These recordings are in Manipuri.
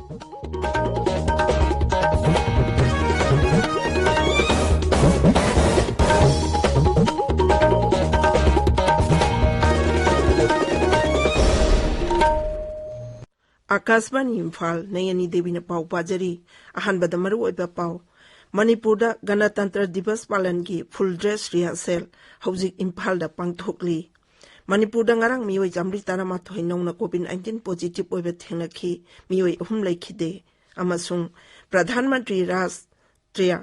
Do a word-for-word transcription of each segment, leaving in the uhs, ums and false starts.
ꯑꯥꯀꯥꯁꯕꯥꯅꯤ ꯏꯝꯐꯥꯜ, ꯅꯌꯅꯤ ꯗꯦꯕꯤꯅ ꯄꯥꯎ ꯄꯥꯖꯔꯤ꯫ ꯑꯍꯥꯟꯕꯗ ꯃꯔꯨꯑꯣꯏꯕ ꯄꯥꯎ꯫ ꯃꯅꯤꯄꯨꯔꯗ ꯒꯅꯇꯟꯇ꯭ꯔ ꯗꯤꯕꯁ ꯄꯥꯂꯟꯒꯤ ꯐꯨꯜ ꯗ꯭ꯔꯦꯁ ꯔꯤꯍꯔꯁꯦꯜ ꯍꯧꯖꯤꯛ ꯏꯝꯐꯥꯜꯗ ꯄꯥꯡꯊꯣꯛꯂꯤ꯫ ꯃꯅꯤꯄꯨꯔꯗ ꯉꯔꯥꯡ ꯃꯤꯑꯣꯏ ꯆꯥꯃꯔꯤ ꯇꯔꯥꯃꯥꯊꯣꯏ ꯅꯧꯅ ꯀꯣꯚꯤꯗ ꯅꯥꯏꯟꯇꯤꯟ ꯄꯣꯖꯤꯇꯤꯚ ꯑꯣꯏꯕ ꯊꯦꯡꯅꯈꯤ꯫ ꯃꯤꯑꯣꯏ ꯑꯍꯨꯝ ꯂꯩꯈꯤꯗꯦ꯫ ꯑꯃꯁꯨꯡ ꯄ꯭ꯔꯙꯥꯟ ꯃꯟꯇ꯭ꯔꯤ ꯔꯥꯁꯇ꯭ꯔꯤꯌ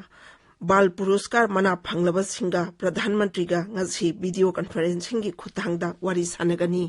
ꯕꯥꯜ ꯄꯨꯔꯁꯀꯥꯔ ꯃꯅꯥ ꯐꯪꯂꯕꯁꯤꯡꯒ ꯄ꯭ꯔꯙꯥꯟ ꯃꯟꯇ꯭ꯔꯤꯒ ꯉꯁꯤ ꯚꯤꯗꯤꯑꯣ ꯀꯟꯐꯔꯦꯟꯁꯤꯡꯒꯤ ꯈꯨꯠꯊꯥꯡꯗ ꯋꯥꯔꯤ ꯁꯥꯟꯅꯒꯅꯤ꯫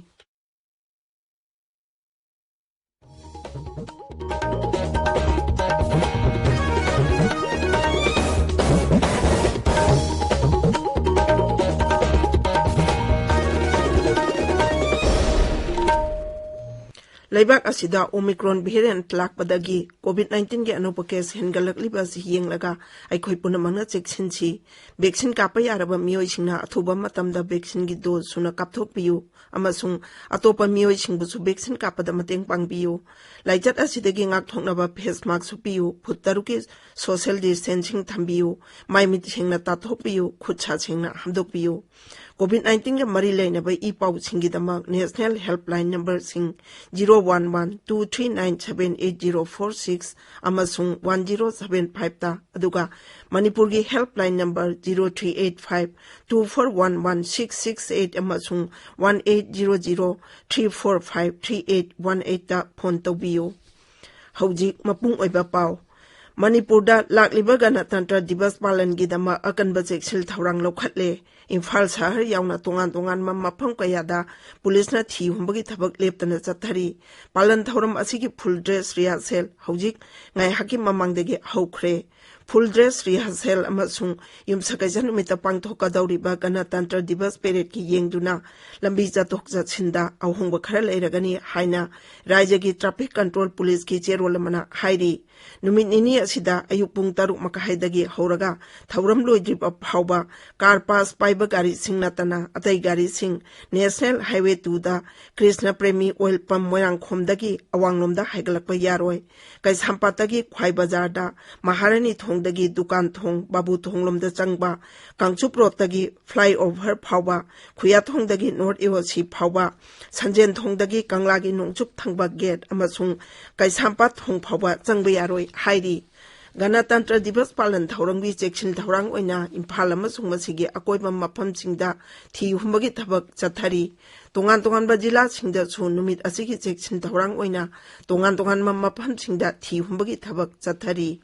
ꯂꯩꯕꯥꯛ ꯑꯁꯤꯗ ꯑꯣꯃꯤꯀ꯭ꯔꯣꯟ ꯚꯦꯔꯤꯌꯦꯟꯠ ꯂꯥꯛꯄꯗꯒꯤ ꯀꯣꯚꯤꯗ ꯅꯥꯏꯟꯇꯤꯟꯒꯤ ꯑꯅꯧꯕ ꯀꯦꯁ ꯍꯦꯟꯒꯠꯂꯛꯂꯤꯕ ꯑꯁꯤ ꯌꯦꯡꯂꯒ ꯑꯩꯈꯣꯏ ꯄꯨꯝꯅꯃꯛꯅ ꯆꯦꯛꯁꯤꯟꯁꯤ꯫ ꯚꯦꯛꯁꯤꯟ ꯀꯥꯞꯄ ꯌꯥꯔꯕ ꯃꯤꯑꯣꯏꯁꯤꯡꯅ ꯑꯊꯨꯕ ꯃꯇꯝꯗ ꯚꯦꯛꯁꯤꯟꯒꯤ ꯗꯣꯖ ꯁꯨꯅ ꯀꯥꯞꯊꯣꯛꯄꯤꯌꯨ ꯑꯃꯁꯨꯡ ꯑꯇꯣꯞꯄ ꯃꯤꯑꯣꯏꯁꯤꯡꯕꯨꯁꯨ ꯚꯦꯛꯁꯤꯟ ꯀꯥꯞꯄꯗ ꯃꯇꯦꯡ ꯄꯥꯡꯕꯤꯌꯨ꯫ ꯂꯥꯏꯆꯠ ꯑꯁꯤꯗꯒꯤ ꯉꯥꯛꯊꯣꯛꯅꯕ ꯐꯦꯁ ꯃꯥꯁꯛ ꯎꯞꯄꯤꯌꯨ, ꯐꯨꯠ ꯇꯔꯨꯛꯀꯤ ꯁꯣꯁꯤꯌꯦꯜ ꯗꯤꯁꯇꯦꯟꯁꯤꯡ ꯊꯝꯕꯤꯌꯨ, ꯃꯥꯏ ꯃꯤꯠ ꯁꯦꯡꯅ ꯇꯥꯊꯣꯛꯄꯤꯌꯨ, ꯈꯨꯠ ꯁꯥ ꯁꯦꯡꯅ ꯍꯥꯝꯗꯣꯛꯄꯤꯌꯨ꯫ ꯀꯣꯚꯤꯗ ꯅꯥꯏꯟꯇꯤꯟꯒ ꯃꯔꯤ ꯂꯩꯅꯕ ꯏ ꯄꯥꯎꯁꯤꯡꯒꯤꯗꯃꯛ ꯅꯦꯁꯅꯦꯜ ꯍꯦꯜꯞꯂꯥꯏꯟ ꯅꯝꯕꯔꯁꯤꯡ zero one one two three nine seven eight zero four six ꯑꯃꯁꯨꯡ ꯋꯥꯟ ꯖꯤꯔꯣ ꯁꯚꯦꯟ ꯐꯥꯏꯚꯇ, ꯑꯗꯨꯒ ꯃꯅꯤꯄꯨꯔꯒꯤ helpline number zero three eight five two four one one six six eight ꯑꯃꯁꯨꯡ one eight zero zero three four five three eight one ꯑꯩꯠꯇ ꯐꯣꯟ ꯇꯧꯕꯤꯌꯨ꯫ ꯍꯧꯖꯤꯛ ꯃꯄꯨꯡ ꯑꯣꯏꯕ ꯄꯥꯎ꯫ ꯃꯅꯤꯄꯨꯔꯗ ꯂꯥꯛꯂꯤꯕ ꯒꯅꯇꯟꯇ꯭ꯔ ꯗꯤꯕꯁ ꯄꯥꯂꯟꯒꯤꯗꯃꯛ ꯑꯀꯟꯕ ꯆꯦꯛꯁꯤꯜ ꯊꯧꯔꯥꯡ ꯂꯧꯈꯠꯂꯦ꯫ ꯏꯝꯐꯥꯜ ꯁꯍꯔ ꯌꯥꯎꯅ ꯇꯣꯉꯥꯟ ꯇꯣꯉꯥꯟꯕ ꯃꯐꯝ ꯀꯌꯥꯗ ꯄꯨꯂꯤꯁꯅ ꯊꯤ ꯍꯨꯝꯕꯒꯤ ꯊꯕꯛ ꯂꯦꯞꯇꯅ ꯆꯠꯊꯔꯤ꯫ ꯄꯥꯂꯟ ꯊꯧꯔꯝ ꯑꯁꯤꯒꯤ ꯐꯨꯜ ꯗ꯭ꯔꯦꯁ ꯔꯤꯍꯔꯁꯦꯜ ꯍꯧꯖꯤꯛ ꯉꯥꯏꯍꯥꯛꯀꯤ ꯃꯃꯥꯡꯗꯒꯤ ꯍꯧꯈ꯭ꯔꯦ꯫ ꯐꯨꯜ ꯗ꯭ꯔꯦꯁ ꯔꯤꯍꯔꯁꯦꯜ ꯑꯃꯁꯨꯡ ꯌꯨꯝꯁꯀꯩꯁ ꯅꯨꯃꯤꯠꯇ ꯄꯥꯡꯊꯣꯛꯀꯗꯧꯔꯤꯕ ꯒꯅꯇꯟꯇ꯭ꯔ ꯗꯤꯕꯁ ꯄꯦꯔꯦꯗꯀꯤ ꯌꯦꯡꯗꯨꯅ ꯂꯝꯕꯤ ꯆꯠꯊꯣꯛ ꯆꯠꯁꯤꯟꯗ ꯑꯍꯣꯡꯕ ꯈꯔ ꯂꯩꯔꯒꯅꯤ ꯍꯥꯏꯅ ꯔꯥꯖ꯭ꯌꯒꯤ ꯇ꯭ꯔꯥꯐꯤꯛ ꯀꯟꯇ꯭ꯔꯣꯜ ꯄꯨꯂꯤꯁꯀꯤ ꯆꯦꯔꯣꯜ ꯑꯃꯅ ꯍꯥꯏꯔꯤ꯫ ꯅꯨꯃꯤꯠ ꯅꯤꯅꯤ ꯑꯁꯤꯗ ꯑꯌꯨꯛ ꯄꯨꯡ ꯇꯔꯨꯛ ꯃꯈꯥꯏꯗꯒꯤ ꯍꯧꯔꯒ ꯊꯧꯔꯝ ꯂꯣꯏꯗ꯭ꯔꯤꯕ ꯐꯥꯎꯕ ꯀꯥꯔ ꯄꯥꯁ ꯄꯥꯏꯕ ꯒꯥꯔꯤꯁꯤꯡ ꯅꯠꯇꯅ ꯑꯇꯩ ꯒꯥꯔꯤꯁꯤꯡ National Highway two ꯗ ꯀ꯭ꯔꯤꯁꯅ ꯄ꯭ꯔꯦꯃꯤ ꯑꯣꯏꯜ ꯄꯝ ꯃꯣꯏꯔꯥꯡꯈꯣꯝꯗꯒꯤ ꯑꯋꯥꯡꯂꯣꯝꯗ ꯍꯥꯏꯒꯠꯂꯛꯄ ꯌꯥꯔꯣꯏ꯫ ꯀꯩꯁꯥꯝꯄꯥꯠꯇꯒꯤ ꯈ꯭ꯋꯥꯏ ꯕꯖꯥꯔꯗ, ꯃꯍꯥꯔꯥꯅꯤ ꯊꯣꯡꯗꯒꯤ ꯗꯨꯀꯥꯟ ꯊꯣꯡ, ꯕꯥꯕꯨ ꯊꯣꯡꯂꯣꯝꯗ ꯆꯪꯕ, ꯀꯥꯡꯆꯨꯞ ꯔꯣꯗꯇꯒꯤ flyover ꯐꯥꯎꯕ, ꯈꯨꯌꯥꯊꯣꯡꯗꯒꯤ North AOC ꯐꯥꯎꯕ, ꯁꯟꯖꯦꯟ ꯊꯣꯡꯗꯒꯤ ꯀꯪꯂꯥꯒꯤ ꯅꯣꯡꯆꯨꯞ ꯊꯪꯕ ꯒꯦꯠ ꯑꯃꯁꯨꯡ ꯀꯩꯁꯥꯝꯄꯥꯠ ꯊꯣꯡ ꯐꯥꯎꯕ ꯆꯪꯕ ꯌꯥꯔꯣꯏ ꯍꯥꯏꯔꯤ꯫ ꯒꯅꯇꯟꯇ꯭ꯔ ꯗꯤꯕꯁ ꯄꯥꯂꯟ ꯊꯧꯔꯝꯒꯤ ꯆꯦꯛꯁꯤꯟ ꯊꯧꯔꯥꯡ ꯑꯣꯏꯅ ꯏꯝꯐꯥꯜ ꯑꯃꯁꯨꯡ ꯃꯁꯤꯒꯤ ꯑꯀꯣꯏꯕ ꯃꯐꯝꯁꯤꯡꯗ ꯊꯤ ꯍꯨꯝꯕꯒꯤ ꯊꯕꯛ ꯆꯠꯊꯔꯤ꯫ ꯇꯣꯉꯥꯟ ꯇꯣꯉꯥꯟꯕ ꯖꯤꯂꯥꯁꯤꯡꯗꯁꯨ ꯅꯨꯃꯤꯠ ꯑꯁꯤꯒꯤ ꯆꯦꯛꯁꯤꯟ ꯊꯧꯔꯥꯡ ꯑꯣꯏꯅ ꯇꯣꯉꯥꯟ ꯇꯣꯉꯥꯟꯕ ꯃꯐꯝꯁꯤꯡꯗ ꯊꯤ ꯍꯨꯝꯕꯒꯤ ꯊꯕꯛ ꯆꯠꯊꯔꯤ꯫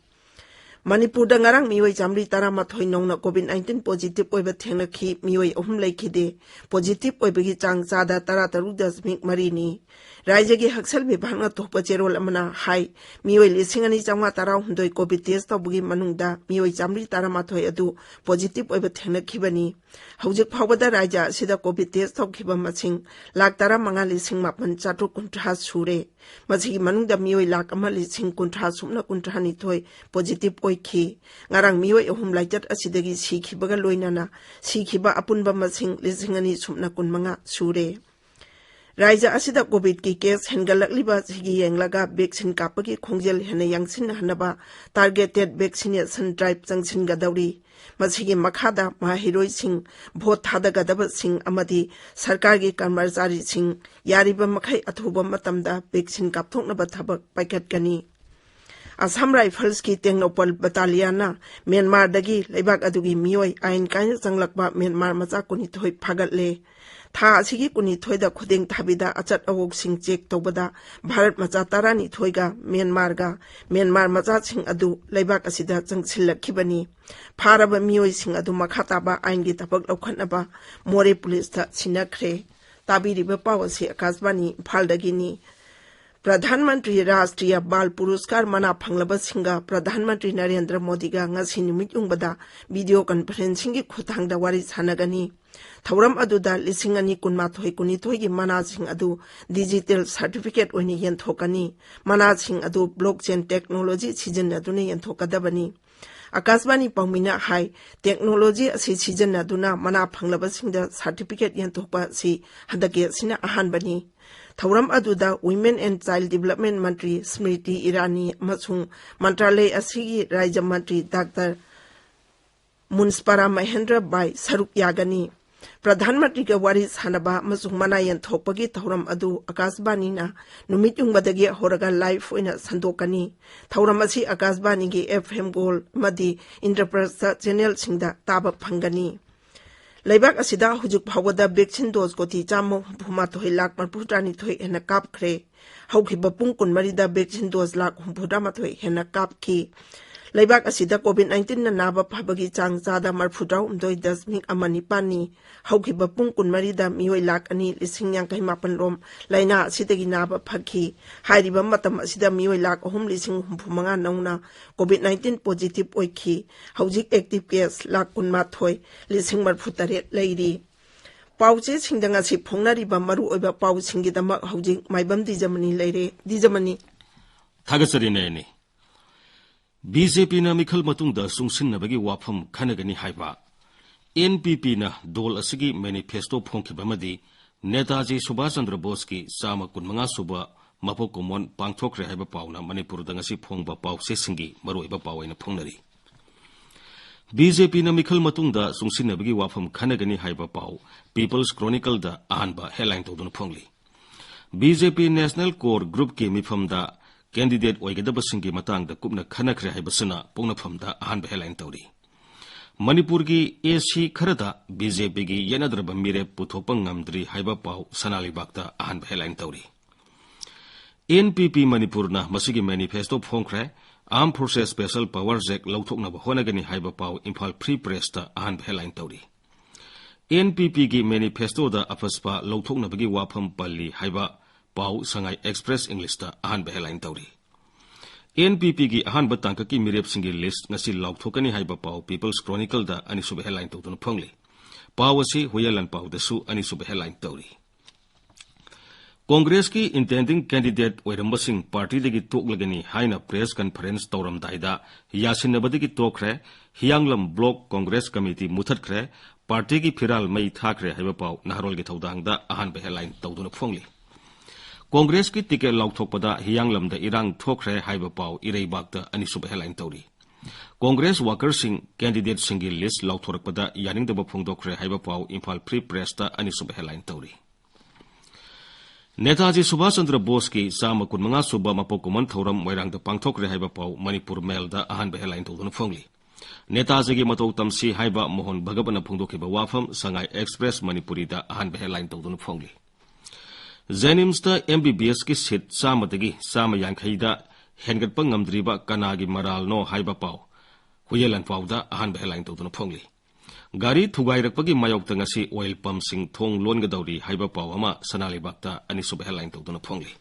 ꯃꯅꯤꯄꯨꯔꯗ ꯉꯔꯥꯡ ꯃꯤꯑꯣꯏ ꯆꯥꯃꯔꯤ ꯇꯔꯥꯃꯥꯊꯣꯏ ꯅꯧꯅ COVID nineteen positive ꯑꯣꯏꯕ ꯊꯦꯡꯅꯈꯤ꯫ ꯃꯤꯑꯣꯏ ꯑꯍꯨꯝ ꯂꯩꯈꯤꯗꯦ꯫ Positive ꯑꯣꯏꯕꯒꯤ ꯆꯥꯡ ꯆꯥꯗ ꯇꯔꯥ ꯇꯔꯨꯛ ꯗꯁꯃꯤꯛ ꯃꯔꯤꯅꯤ꯫ ꯔꯥꯖ꯭ꯌꯒꯤ ꯍꯛꯁꯦꯜ ꯕꯤꯚꯥꯒꯅ ꯊꯣꯛꯄ ꯆꯦꯔꯣꯜ ꯑꯃꯅ ꯍꯥꯏ, ꯃꯤꯑꯣꯏ ꯂꯤꯁꯤꯡ ꯑꯅꯤ ꯆꯥꯃꯉꯥ ꯇꯔꯥꯍꯨꯝꯗꯣꯏ COVID test ꯇꯧꯕꯒꯤ ꯃꯅꯨꯡꯗ ꯃꯤꯑꯣꯏ ꯆꯥꯃꯔꯤ ꯇꯔꯥꯃꯥꯊꯣꯏ ꯑꯗꯨ positive ꯑꯣꯏꯕ ꯊꯦꯡꯅꯈꯤꯕꯅꯤ꯫ ꯍꯧꯖꯤꯛ ꯐꯥꯎꯕꯗ ꯔꯥꯖ꯭ꯌ ꯑꯁꯤꯗ COVID test ꯇꯧꯈꯤꯕ ꯃꯁꯤꯡ ꯂꯥꯈ ꯇꯔꯥꯃꯉꯥ ꯂꯤꯁꯤꯡ ꯃꯥꯄꯟ ꯆꯥꯇ꯭ꯔꯨꯛ ꯀꯨꯟꯊ꯭ꯔꯥ ꯁꯨꯔꯦ꯫ ꯃꯁꯤꯒꯤ ꯃꯅꯨꯡꯗ ꯃꯤꯑꯣꯏ ꯂꯥꯈ ꯑꯃ ꯂꯤꯁꯤꯡ ꯀꯨꯟꯊ꯭ꯔꯥ ꯁꯨꯞꯅ ꯀꯨꯟꯊ꯭ꯔꯥꯅꯤꯊꯣꯏ positive ꯑꯣꯏꯈꯤ꯫ ꯉꯔꯥꯡ ꯃꯤꯑꯣꯏ ꯑꯍꯨꯝ ꯂꯥꯏꯆꯠ ꯑꯁꯤꯗꯒꯤ ꯁꯤꯈꯤꯕꯒ ꯂꯣꯏꯅꯅ ꯁꯤꯈꯤꯕ ꯑꯄꯨꯟꯕ ꯃꯁꯤꯡ ꯂꯤꯁꯤꯡ ꯑꯅꯤ ꯁꯨꯞꯅ ꯀꯨꯟꯃꯉꯥ ꯁꯨꯔꯦ꯫ ꯔꯥꯖ꯭ꯌ ꯑꯁꯤꯗ COVID ꯀꯤ case ꯍꯦꯟꯒꯠꯂꯛꯂꯤꯕ ꯑꯁꯤꯒꯤ ꯌꯦꯡꯂꯒ vaccine ꯀꯥꯞꯄꯒꯤ ꯈꯣꯡꯖꯦꯜ ꯍꯦꯟꯅ ꯌꯥꯡꯁꯤꯟꯅꯍꯟꯅꯕ targeted vaccination drive ꯆꯪꯁꯤꯟꯒꯗꯧꯔꯤ꯫ ꯃꯁꯤꯒꯤ ꯃꯈꯥꯗ ꯃꯍꯩꯔꯣꯏꯁꯤꯡ, vote ꯊꯥꯗꯒꯗꯕꯁꯤꯡ ꯑꯃꯗꯤ ꯁꯔꯀꯥꯔꯒꯤ ꯀꯔꯃꯆꯥꯔꯤꯁꯤꯡ ꯌꯥꯔꯤꯕ ꯃꯈꯩ ꯑꯊꯨꯕ ꯃꯇꯝꯗ vaccine ꯀꯥꯞꯊꯣꯛꯅꯕ ꯊꯕꯛ ꯄꯥꯏꯈꯠꯀꯅꯤ꯫ ꯑꯁꯥꯝ ꯔꯥꯏꯐꯜꯁꯀꯤ ꯇꯦꯡꯅꯧꯄꯜ ꯕꯇꯥꯂꯤꯌꯥꯟꯅ ꯃ꯭ꯌꯥꯟꯃꯥꯔꯗꯒꯤ ꯂꯩꯕꯥꯛ ꯑꯗꯨꯒꯤ ꯃꯤꯑꯣꯏ ꯑꯥꯏꯟ ꯀꯥꯏꯅ ꯆꯪꯂꯛꯄ ꯃ꯭ꯌꯥꯟꯃꯥꯔ ꯃꯆꯥ ꯀꯨꯟꯅꯤꯊꯣꯏ ꯐꯥꯒꯠꯂꯦ꯫ ꯊꯥ ꯑꯁꯤꯒꯤ ꯀꯨꯟꯅꯤꯊꯣꯏꯗ ꯈꯨꯗꯦꯡ ꯊꯥꯕꯤꯗ ꯑꯆꯠ ꯑꯋꯣꯛꯁꯤꯡ check ꯇꯧꯕꯗ ꯚꯥꯔꯠ ꯃꯆꯥ ꯇꯔꯥꯅꯤꯊꯣꯏꯒ ꯃ꯭ꯌꯥꯟꯃꯥꯔꯒ ꯃ꯭ꯌꯥꯟꯃꯥꯔ ꯃꯆꯥꯁꯤꯡ ꯑꯗꯨ ꯂꯩꯕꯥꯛ ꯑꯁꯤꯗ ꯆꯪꯁꯤꯜꯂꯛꯈꯤꯕꯅꯤ꯫ ꯐꯥꯔꯕ ꯃꯤꯑꯣꯏꯁꯤꯡ ꯑꯗꯨ ꯃꯈꯥ ꯇꯥꯕ ꯑꯥꯏꯟꯒꯤ ꯊꯕꯛ ꯂꯧꯈꯠꯅꯕ ꯃꯣꯔꯦ ꯄꯨꯂꯤꯁꯇ ꯁꯤꯟꯅꯈ꯭ꯔꯦ꯫ ꯇꯥꯕꯤꯔꯤꯕ ꯄꯥꯎ ꯑꯁꯤ ꯑꯀꯥꯁꯕꯥꯅꯤ ꯏꯝꯐꯥꯜꯗꯒꯤꯅꯤ꯫ ꯄ꯭ꯔꯙꯥꯟ ꯃꯟꯇ꯭ꯔꯤ ꯔꯥꯁꯇ꯭ꯔꯤꯌ ꯕꯥꯜ ꯄꯨꯔꯁꯀꯥꯔ ꯃꯅꯥ ꯐꯪꯂꯕꯁꯤꯡꯒ ꯄ꯭ꯔꯙꯥꯟ ꯃꯟꯇ꯭ꯔꯤ ꯅꯔꯦꯟꯗ꯭ꯔ ꯃꯣꯗꯤꯒ ꯉꯁꯤ ꯅꯨꯃꯤꯠ ꯌꯨꯡꯕꯗ video conferencingꯒꯤ ꯈꯨꯠꯊꯥꯡꯗ ꯋꯥꯔꯤ ꯁꯥꯟꯅꯒꯅꯤ꯫ ꯊꯧꯔꯝ ꯑꯗꯨꯗ ꯂꯤꯁꯤꯡ ꯑꯅꯤ ꯀꯨꯟꯃꯥꯊꯣꯏ ꯀꯨꯟꯅꯤꯊꯣꯏꯒꯤ ꯃꯅꯥꯁꯤꯡ ꯑꯗꯨ digital certificate ꯑꯣꯏꯅ ꯌꯦꯟꯊꯣꯛꯀꯅꯤ꯫ ꯃꯅꯥꯁꯤꯡ ꯑꯗꯨ blockchain technology ꯁꯤꯖꯤꯟꯅꯗꯨꯅ ꯌꯦꯟꯊꯣꯛꯀꯗꯕꯅꯤ꯫ ꯑꯀꯥꯁꯕꯥꯅꯤ ꯄꯥꯎꯃꯤꯅ ꯍꯥꯏ, ꯇꯦꯛꯅꯣꯂꯣꯖꯤ ꯑꯁꯤ ꯁꯤꯖꯤꯟꯅꯗꯨꯅ ꯃꯅꯥ ꯐꯪꯂꯕꯁꯤꯡꯗ ꯁꯥꯔꯇꯤꯐꯤꯀꯦꯠ ꯌꯦꯟꯊꯣꯛꯄ ꯑꯁꯤ ꯍꯟꯗꯛꯀꯤ ꯑꯁꯤꯅ ꯑꯍꯥꯟꯕꯅꯤ꯫ ꯊꯧꯔꯝ ꯑꯗꯨꯗ Women and Child Development ꯃꯟꯇ꯭ꯔꯤ ꯁ꯭ꯃ꯭ꯔꯤꯇꯤ ꯏꯔꯥꯅꯤ ꯑꯃꯁꯨꯡ ꯃꯟꯇ꯭ꯔꯥꯂꯌ ꯑꯁꯤꯒꯤ ꯔꯥꯖ꯭ꯌ ꯃꯟꯇ꯭ꯔꯤ ꯗꯥꯛꯇꯔ ꯃꯨꯟꯁꯄꯥꯔꯥ ꯃꯍꯦꯟꯗ꯭ꯔ ꯕꯥꯏ ꯁꯔꯨꯛ ꯌꯥꯒꯅꯤ꯫ ꯄ꯭ꯔꯙꯥꯟ ꯃꯟꯇ꯭ꯔꯤꯒ ꯋꯥꯔꯤ ꯁꯥꯟꯅꯕ ꯑꯃꯁꯨꯡ ꯃꯅꯥ ꯌꯦꯟꯊꯣꯛꯄꯒꯤ ꯊꯧꯔꯝ ꯑꯗꯨ ꯑꯀꯥꯁꯕꯥꯅꯤꯅ ꯅꯨꯃꯤꯠ ꯌꯨꯡꯕꯗꯒꯤ ꯍꯧꯔꯒ ꯂꯥꯏꯚ ꯑꯣꯏꯅ ꯁꯟꯗꯣꯛꯀꯅꯤ꯫ ꯊꯧꯔꯝ ꯑꯁꯤ ꯑꯀꯥꯁꯕꯥꯅꯤꯒꯤ F M Gold ꯑꯃꯗꯤ ꯏꯟꯗ꯭ꯔꯄ꯭ꯔꯁꯇ ꯆꯦꯅꯦꯜꯁꯤꯡꯗ ꯇꯥꯕ ꯐꯪꯒꯅꯤ꯫ ꯂꯩꯕꯥꯛ ꯑꯁꯤꯗ ꯍꯧꯖꯤꯛ ꯐꯥꯎꯕꯗ ꯚꯦꯛꯁꯤꯟ ꯗꯣꯁ ꯀꯣꯇꯤ ꯆꯥꯝꯃ ꯍꯨꯝꯐꯨ ꯃꯥꯊꯣꯏ ꯂꯥꯈ ꯃꯔꯤꯐꯨ ꯇꯔꯥꯅꯤꯊꯣꯏ ꯍꯦꯟꯅ ꯀꯥꯞꯈ꯭ꯔꯦ꯫ ꯍꯧꯈꯤꯕ ꯄꯨꯡ ꯀꯨꯟꯃꯔꯤꯗ ꯚꯦꯛꯁꯤꯟ ꯗꯣꯁ ꯂꯥꯈ ꯍꯨꯝꯐꯨꯇꯔꯥ ꯃꯥꯊꯣꯏ ꯍꯦꯟꯅ ꯀꯥꯞꯈꯤ꯫ ꯂꯩꯕꯥꯛ ꯑꯁꯤꯗ ꯀꯣꯚꯤꯗ ꯅꯥꯏꯟꯇꯤꯟꯅ ꯅꯥꯕ ꯐꯕꯒꯤ ꯆꯥꯡ ꯆꯥꯗ ꯃꯔꯤꯐꯨꯇꯔꯥꯍꯨꯝꯗꯣꯏ ꯗꯁꯃꯤꯛ ꯑꯃ ꯅꯤꯄꯥꯟꯅꯤ꯫ ꯍꯧꯈꯤꯕ ꯄꯨꯡ ꯀꯨꯟꯃꯔꯤꯗ ꯃꯤꯑꯣꯏ ꯂꯥꯈ ꯑꯅꯤ ꯂꯤꯁꯤꯡ ꯌꯥꯡꯈꯩ ꯃꯥꯄꯟ ꯔꯣꯝ ꯂꯥꯏꯅꯥ ꯑꯁꯤꯗꯒꯤ ꯅꯥꯕ ꯐꯈꯤ꯫ ꯍꯥꯏꯔꯤꯕ ꯃꯇꯝ ꯑꯁꯤꯗ ꯃꯤꯑꯣꯏ ꯂꯥꯈ ꯑꯍꯨꯝ ꯂꯤꯁꯤꯡ ꯍꯨꯝꯐꯨ ꯃꯉꯥ ꯅꯧꯅ ꯀꯣꯚꯤꯗ ꯅꯥꯏꯟꯇꯤꯟ ꯄꯣꯖꯤꯇꯤꯚ ꯑꯣꯏꯈꯤ꯫ ꯍꯧꯖꯤꯛ ꯑꯦꯛꯇꯤꯚ ꯀꯦꯁ ꯂꯥꯈ ꯀꯨꯟꯃꯥꯊꯣꯏ ꯂꯤꯁꯤꯡ ꯃꯔꯤꯐꯨ ꯇꯔꯦꯠ ꯂꯩꯔꯤ꯫ ꯄꯥꯎꯆꯦꯁꯤꯡꯗ ꯉꯁꯤ ꯐꯣꯡꯅꯔꯤꯕ ꯃꯔꯨꯑꯣꯏꯕ ꯄꯥꯎꯁꯤꯡꯒꯤꯗꯃꯛ ꯍꯧꯖꯤꯛ ꯃꯥꯏꯕꯝ ꯗꯤꯖꯃꯅꯤ ꯂꯩꯔꯦ꯫ ꯗꯤꯖꯃꯅꯤ꯫ ꯊꯥꯒꯠꯆꯔꯤ ꯅꯌꯅꯤ꯫ ꯕꯤ ꯖꯦ ꯄꯤꯅ ꯃꯤꯈꯜ ꯃꯇꯨꯡꯗ ꯆꯨꯡꯁꯤꯟꯅꯕꯒꯤ ꯋꯥꯐꯝ ꯈꯟꯅꯒꯅꯤ ꯍꯥꯏꯕ ꯑꯦꯟ ꯄꯤ ꯄꯤꯅ ꯗꯣꯜ ꯑꯁꯤꯒꯤ ꯃꯦꯅꯤꯐꯦꯁꯇꯣ ꯐꯣꯡꯈꯤꯕ ꯑꯃꯗꯤ ꯅꯦꯇꯥꯖꯤ ꯁꯨꯚꯥꯁ ꯆꯟꯗ꯭ꯔ ꯕꯣꯁꯀꯤ ꯆꯥꯝꯃ ꯀꯨꯟꯃꯉꯥ ꯁꯨꯕ ꯃꯄꯣꯛ ꯀꯨꯝꯑꯣꯟ ꯄꯥꯡꯊꯣꯛꯈ꯭ꯔꯦ ꯍꯥꯏꯕ ꯄꯥꯎꯅ ꯃꯅꯤꯄꯨꯔꯗ ꯉꯁꯤ ꯐꯣꯡꯕ ꯄꯥꯎꯆꯦꯁꯤꯡꯒꯤ ꯃꯔꯨꯑꯣꯏꯕ ꯄꯥꯎ ꯑꯣꯏꯅ ꯐꯣꯡꯅꯔꯤ꯫ ꯕꯤ ꯖꯦ ꯄꯤꯅ ꯃꯤꯈꯜ ꯃꯇꯨꯡꯗ ꯆꯨꯡꯁꯤꯟꯅꯕꯒꯤ ꯋꯥꯐꯝ ꯈꯟꯅꯒꯅꯤ ꯍꯥꯏꯕ ꯄꯥꯎ ꯄꯤꯄꯜꯁ ꯀ꯭ꯔꯣꯅꯤꯀꯜꯗ ꯑꯍꯥꯟꯕ ꯍꯦꯗꯂꯥꯏꯟ ꯇꯧꯗꯨꯅ ꯐꯣꯡꯂꯤ꯫ ꯕꯤ ꯖꯦ ꯄꯤ ꯅꯦꯁꯅꯦꯜ ꯀꯣꯔ ꯒ꯭ꯔꯨꯞꯀꯤ ꯃꯤꯐꯝꯗ ꯀꯦꯟꯗꯤꯗꯦꯠ ꯑꯣꯏꯒꯗꯕꯁꯤꯡꯒꯤ ꯃꯇꯥꯡꯗ ꯀꯨꯞꯅ ꯈꯟꯅꯈ꯭ꯔꯦ ꯍꯥꯏꯕꯁꯤꯅ ꯄꯣꯛꯅꯐꯝꯗ ꯑꯍꯥꯟꯕ ꯍꯦꯗꯂꯥꯏꯟ ꯇꯧꯔꯤ꯫ ꯃꯅꯤꯄꯨꯔꯒꯤ ꯑꯦ ꯁꯤ ꯈꯔꯗ ꯕꯤ ꯖꯦ ꯄꯤꯒꯤ ꯌꯦꯠꯅꯗ꯭ꯔꯕ ꯃꯤꯔꯦꯞ ꯄꯨꯊꯣꯛꯄ ꯉꯝꯗ꯭ꯔꯤ ꯍꯥꯏꯕ ꯄꯥꯎ ꯁꯅꯥ ꯂꯩꯕꯥꯛꯇ ꯑꯍꯥꯟꯕ ꯍꯦꯗꯂꯥꯏꯟ ꯇꯧꯔꯤ꯫ ꯑꯦꯟ ꯄꯤ ꯄꯤ ꯃꯅꯤꯄꯨꯔꯅ ꯃꯁꯤꯒꯤ ꯃꯦꯅꯤꯐꯦꯁꯇꯣ ꯐꯣꯡꯈ꯭ꯔꯦ꯫ Armed Forces Special Powers Act ꯂꯧꯊꯣꯛꯅꯕ ꯍꯣꯠꯅꯒꯅꯤ ꯍꯥꯏꯕ ꯄꯥꯎ ꯏꯝꯐꯥꯜ ꯐ꯭ꯔꯤ ꯄ꯭ꯔꯦꯁꯇ ꯑꯍꯥꯟꯕ ꯍꯦꯗꯂꯥꯏꯟ ꯇꯧꯔꯤ꯫ ꯑꯦꯟ ꯄꯤ ꯄꯤꯒꯤ ꯃꯦꯅꯤꯐꯦꯁꯇꯣꯗ ꯑꯐꯁꯄꯥ ꯂꯧꯊꯣꯛꯅꯕꯒꯤ ꯋꯥꯐꯝ ꯄꯜꯂꯤ ꯍꯥꯏꯕ ꯄꯥꯎ ꯁꯉꯥꯏ ꯑꯦꯛꯁꯄ꯭ꯔꯦꯁ ꯏꯪꯂꯤꯁꯇ ꯑꯍꯥꯟꯕ ꯍꯦꯗꯂꯥꯏꯟ ꯇꯧꯔꯤ꯫ ꯑꯦꯟ ꯄꯤ ꯄꯤꯒꯤ ꯑꯍꯥꯟꯕ ꯇꯥꯡꯀꯛꯀꯤ ꯃꯤꯔꯦꯞꯁꯤꯡꯒꯤ ꯂꯤꯁ꯭ꯠ ꯉꯁꯤ ꯂꯥꯎꯊꯣꯛꯀꯅꯤ ꯍꯥꯏꯕ ꯄꯥꯎ ꯄꯤꯄꯜꯁ ꯀ꯭ꯔꯣꯅꯤꯀꯜꯗ ꯑꯅꯤꯁꯨꯕ ꯍꯦꯗꯂꯥꯏꯟ ꯇꯧꯗꯨꯅ ꯐꯣꯡꯂꯤ꯫ ꯄꯥꯎ ꯑꯁꯤ ꯍꯨꯏꯌꯦꯟ ꯂꯥꯟꯄꯥꯎꯗꯁꯨ ꯑꯅꯤꯁꯨꯕ ꯍꯦꯗꯂꯥꯏꯟ ꯇꯧꯔꯤ꯫ ꯀꯣꯡꯒ꯭ꯔꯦꯁꯀꯤ intending candidate ꯑꯣꯏꯔꯝꯕꯁꯤꯡ ꯄꯥꯔꯇꯤꯗꯒꯤ ꯇꯣꯛꯂꯒꯅꯤ ꯍꯥꯏꯅ press conference ꯇꯧꯔꯝꯗꯥꯏꯗ ꯌꯥꯁꯤꯟꯅꯕꯗꯒꯤ ꯇꯣꯛꯈ꯭ꯔꯦ, ꯍꯤꯌꯥꯡꯂꯝ Block Congress Committee ꯃꯨꯊꯠꯈ꯭ꯔꯦ, ꯄꯥꯔꯇꯤꯒꯤ ꯐꯤꯔꯥꯜ ꯃꯩ ꯊꯥꯈ꯭ꯔꯦ ꯍꯥꯏꯕ ꯄꯥꯎ ꯅꯍꯥꯔꯣꯜꯒꯤ ꯊꯧꯗꯥꯡꯗ ꯑꯍꯥꯟꯕ headline ꯇꯧꯗꯨꯅ ꯐꯣꯡꯂꯤ꯫ ꯀꯣꯡꯒ꯭ꯔꯦꯁꯀꯤ ticket ꯂꯥꯎꯊꯣꯛꯄꯗ ꯍꯤꯌꯥꯡꯂꯝꯗ ꯏꯔꯥꯡ ꯊꯣꯛꯈ꯭ꯔꯦ ꯍꯥꯏꯕ ꯄꯥꯎ ꯏꯔꯩꯕꯥꯛꯇ ꯑꯅꯤꯁꯨꯕ headline ꯇꯧꯔꯤ꯫ ꯀꯣꯡꯒ꯭ꯔꯦꯁ workerꯁꯤꯡ candidateꯁꯤꯡꯒꯤ list ꯂꯥꯎꯊꯣꯔꯛꯄꯗ ꯌꯥꯅꯤꯡꯗꯕ ꯐꯣꯡꯗꯣꯛꯈ꯭ꯔꯦ ꯍꯥꯏꯕ ꯄꯥꯎ ꯏꯝꯐꯥꯜ Free Pressꯇ ꯑꯅꯤꯁꯨꯕ headline ꯇꯧꯔꯤ꯫ ꯅꯦꯇꯥꯖꯤ ꯁꯨꯚꯥꯁ ꯆꯟꯗ꯭ꯔ ꯕꯣꯁꯀꯤ ꯆꯥꯝꯃ ꯀꯨꯟꯃꯉꯥ ꯁꯨꯕ ꯃꯄꯣꯛ ꯀꯨꯝꯑꯣꯟ ꯊꯧꯔꯝ ꯃꯣꯏꯔꯥꯡꯗ ꯄꯥꯡꯊꯣꯛꯈ꯭ꯔꯦ ꯍꯥꯏꯕ ꯄꯥꯎ ꯃꯅꯤꯄꯨꯔ ꯃꯦꯜꯗ ꯑꯍꯥꯟꯕ headline ꯇꯧꯗꯨꯅ ꯐꯣꯡꯂꯤ꯫ ꯅꯦꯇꯥꯖꯤꯒꯤ ꯃꯇꯧ ꯇꯝꯁꯤ ꯍꯥꯏꯕ ꯃꯣꯍꯟ ꯚꯒꯕꯠꯅ ꯐꯣꯡꯗꯣꯛꯈꯤꯕ ꯋꯥꯐꯝ ꯁꯉꯥꯏ Express ꯃꯅꯤꯄꯨꯔꯤꯗ ꯑꯍꯥꯟꯕ headline ꯇꯧꯗꯨꯅ ꯐꯣꯡꯂꯤ꯫ JNIMSꯇ MBBSꯀꯤ seat ꯆꯥꯝꯃꯗꯒꯤ ꯆꯥꯝꯃ ꯌꯥꯡꯈꯩꯗ ꯍꯦꯟꯒꯠꯄ ꯉꯝꯗ꯭ꯔꯤꯕ ꯀꯅꯥꯒꯤ ꯃꯔꯥꯜꯅꯣ ꯍꯥꯏꯕ ꯄꯥꯎ ꯍꯨꯏꯌꯦꯟ ꯂꯥꯟꯄꯥꯎꯗ ꯑꯍꯥꯟꯕ headline ꯇꯧꯗꯨꯅ ꯐꯣꯡꯂꯤ꯫ ꯒꯥꯔꯤ ꯊꯨꯒꯥꯏꯔꯛꯄꯒꯤ ꯃꯥꯌꯣꯛꯇ ꯉꯁꯤ oil pumpꯁꯤꯡ ꯊꯣꯡ ꯂꯣꯟꯒꯗꯧꯔꯤ ꯍꯥꯏꯕ ꯄꯥꯎ ꯑꯃ ꯁꯅꯥ ꯂꯩꯕꯥꯛꯇ ꯑꯅꯤꯁꯨꯕ headline ꯇꯧꯗꯨꯅ ꯐꯣꯡꯂꯤ꯫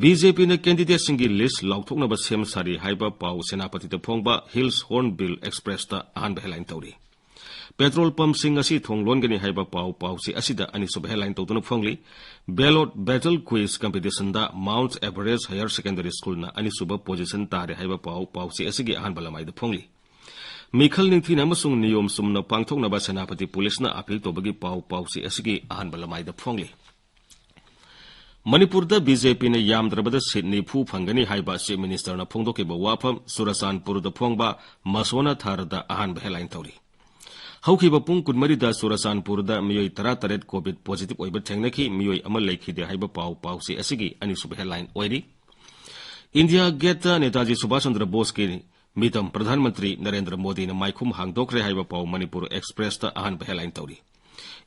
BJPꯅ candidateꯁꯤꯡꯒꯤ list ꯂꯥꯎꯊꯣꯛꯅꯕ ꯁꯦꯝ ꯁꯥꯔꯤ ꯍꯥꯏꯕ ꯄꯥꯎ ꯁꯦꯅꯥꯄꯇꯤꯗ ꯐꯣꯡꯕ Hills Hornbill Expressꯇ ꯑꯍꯥꯟꯕ headline ꯇꯧꯔꯤ꯫ Petrol pumpꯁꯤꯡ ꯑꯁꯤ ꯊꯣꯡ ꯂꯣꯟꯒꯅꯤ ꯍꯥꯏꯕ ꯄꯥꯎ ꯄꯥꯎꯆꯦ ꯑꯁꯤꯗ ꯑꯅꯤꯁꯨꯕ headline ꯇꯧꯗꯨꯅ ꯐꯣꯡꯂꯤ꯫ Ballot Battle Quiz competitionꯗ Mount Everest Higher Secondary Schoolꯅ ꯑꯅꯤꯁꯨꯕ position ꯇꯥꯔꯦ ꯍꯥꯏꯕ ꯄꯥꯎ ꯄꯥꯎꯆꯦ ꯑꯁꯤꯒꯤ ꯑꯍꯥꯟꯕ ꯂꯃꯥꯏꯗ ꯐꯣꯡꯂꯤ꯫ ꯃꯤꯈꯜ ꯅꯤꯡꯊꯤꯅ ꯑꯃꯁꯨꯡ ꯅꯤꯌꯣꯝ ꯆꯨꯝꯅ ꯄꯥꯡꯊꯣꯛꯅꯕ ꯁꯦꯅꯥꯄꯇꯤ ꯄꯨꯂꯤꯁꯅ appeal ꯇꯧꯕꯒꯤ ꯄꯥꯎ ꯄꯥꯎꯆꯦ ꯑꯁꯤꯒꯤ ꯑꯍꯥꯟꯕ ꯂꯃꯥꯏꯗ ꯐꯣꯡꯂꯤ꯫ ꯃꯅꯤꯄꯨꯔꯗ BJPꯅ ꯌꯥꯝꯗ꯭ꯔꯕꯗ seat ꯅꯤꯐꯨ ꯐꯪꯒꯅꯤ ꯍꯥꯏꯕ Chief Ministerꯅ ꯐꯣꯡꯗꯣꯛꯈꯤꯕ ꯋꯥꯐꯝ ꯆꯨꯔꯆꯥꯟꯄꯨꯔꯗ ꯐꯣꯡꯕ ꯃꯁꯣꯅ ꯊꯥꯔꯗ ꯑꯍꯥꯟꯕ headline ꯇꯧꯔꯤ꯫ ꯍꯧꯈꯤꯕ ꯄꯨꯡ ꯀꯨꯟꯃꯔꯤꯗ ꯆꯨꯔꯆꯥꯟꯄꯨꯔꯗ ꯃꯤꯑꯣꯏ ꯇꯔꯥꯇꯔꯦꯠ COVID positive ꯑꯣꯏꯕ ꯊꯦꯡꯅꯈꯤ, ꯃꯤꯑꯣꯏ ꯑꯃ ꯂꯩꯈꯤꯗꯦ ꯍꯥꯏꯕ ꯄꯥꯎ ꯄꯥꯎꯆꯦ ꯑꯁꯤꯒꯤ ꯑꯅꯤꯁꯨꯕ headline ꯑꯣꯏꯔꯤ꯫ India Gateꯇ ꯅꯦꯇꯥꯖꯤ ꯁꯨꯚꯥꯁ ꯆꯟꯗ꯭ꯔ ꯕꯣꯁꯀꯤ ꯃꯤꯇꯝ ꯄ꯭ꯔꯙꯥꯟ ꯃꯟꯇ꯭ꯔꯤ ꯅꯔꯦꯟꯗ꯭ꯔ ꯃꯣꯗꯤꯅ ꯃꯥꯏꯈꯨꯝ ꯍꯥꯡꯗꯣꯛꯈ꯭ꯔꯦ ꯍꯥꯏꯕ ꯄꯥꯎ ꯃꯅꯤꯄꯨꯔ Expressꯇ ꯑꯍꯥꯟꯕ headline ꯇꯧꯔꯤ꯫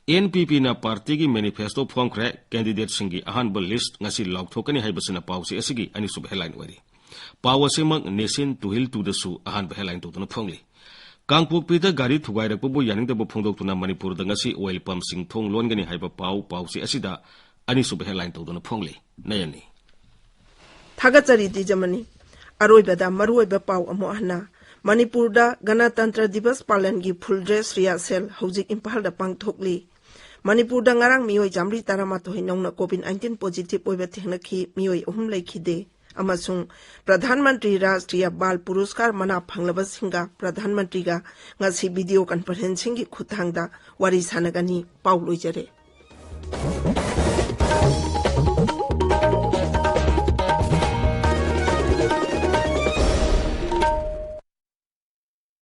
NPPꯅ partyꯒꯤ manifesto ꯐꯣꯡꯈ꯭ꯔꯦ, candidateꯁꯤꯡꯒꯤ ꯑꯍꯥꯟꯕ list ꯉꯁꯤ ꯂꯥꯎꯊꯣꯛꯀꯅꯤ ꯍꯥꯏꯕꯁꯤꯅ ꯄꯥꯎꯆꯦ ꯑꯁꯤꯒꯤ ꯑꯅꯤꯁꯨꯕ headline ꯑꯣꯏꯔꯤ꯫ ꯄꯥꯎ ꯑꯁꯤꯃꯛ Nation Tuhil Twoꯗꯁꯨ ꯑꯍꯥꯟꯕ headline ꯇꯧꯗꯨꯅ ꯐꯣꯡꯂꯤ꯫ ꯀꯥꯡꯄꯣꯛꯄꯤꯗ ꯒꯥꯔꯤ ꯊꯨꯒꯥꯏꯔꯛꯄꯕꯨ ꯌꯥꯅꯤꯡꯗꯕ ꯐꯣꯡꯗꯣꯛꯇꯨꯅ ꯃꯅꯤꯄꯨꯔꯗ ꯉꯁꯤ oil pumpꯁꯤꯡ ꯊꯣꯡ ꯂꯣꯟꯒꯅꯤ ꯍꯥꯏꯕ ꯄꯥꯎ ꯄꯥꯎꯆꯦ ꯑꯁꯤꯗ ꯑꯅꯤꯁꯨꯕ headline ꯇꯧꯗꯨꯅ ꯐꯣꯡꯂꯤ꯫ ꯅꯌꯟꯅꯤ꯫ ꯊꯥꯒꯠꯆꯔꯤ ꯇꯤꯖꯃꯅꯤ꯫ ꯑꯔꯣꯏꯕꯗ ꯃꯔꯨꯑꯣꯏꯕ ꯄꯥꯎ ꯑꯃꯨꯛ ꯍꯟꯅ꯫ ꯃꯅꯤꯄꯨꯔꯗ ꯒꯅꯇꯟꯇ꯭ꯔ ꯗꯤꯕꯁ ꯄꯥꯂꯟꯒꯤ full dress rehearsal ꯍꯧꯖꯤꯛ ꯏꯝꯐꯥꯜꯗ ꯄꯥꯡꯊꯣꯛꯂꯤ꯫ ꯃꯅꯤꯄꯨꯔꯗ ꯉꯔꯥꯡ ꯃꯤꯑꯣꯏ ꯆꯥꯃꯔꯤ ꯇꯔꯥꯃꯥꯊꯣꯏ ꯅꯧꯅ COVID nineteen positive ꯑꯣꯏꯕ ꯊꯦꯡꯅꯈꯤ꯫ ꯃꯤꯑꯣꯏ ꯑꯍꯨꯝ ꯂꯩꯈꯤꯗꯦ꯫ ꯑꯃꯁꯨꯡ ꯄ꯭ꯔꯙꯥꯟ ꯃꯟꯇ꯭ꯔꯤ ꯔꯥꯁꯇ꯭ꯔꯤꯌ ꯕꯥꯜ ꯄꯨꯔꯁꯀꯥꯔ ꯃꯅꯥ ꯐꯪꯂꯕꯁꯤꯡꯒ ꯄ꯭ꯔꯙꯥꯟ ꯃꯟꯇ꯭ꯔꯤꯒ ꯉꯁꯤ video conferencingꯒꯤ ꯈꯨꯠꯊꯥꯡꯗ ꯋꯥꯔꯤ ꯁꯥꯟꯅꯒꯅꯤ꯫ ꯄꯥꯎ ꯂꯣꯏꯖꯔꯦ꯫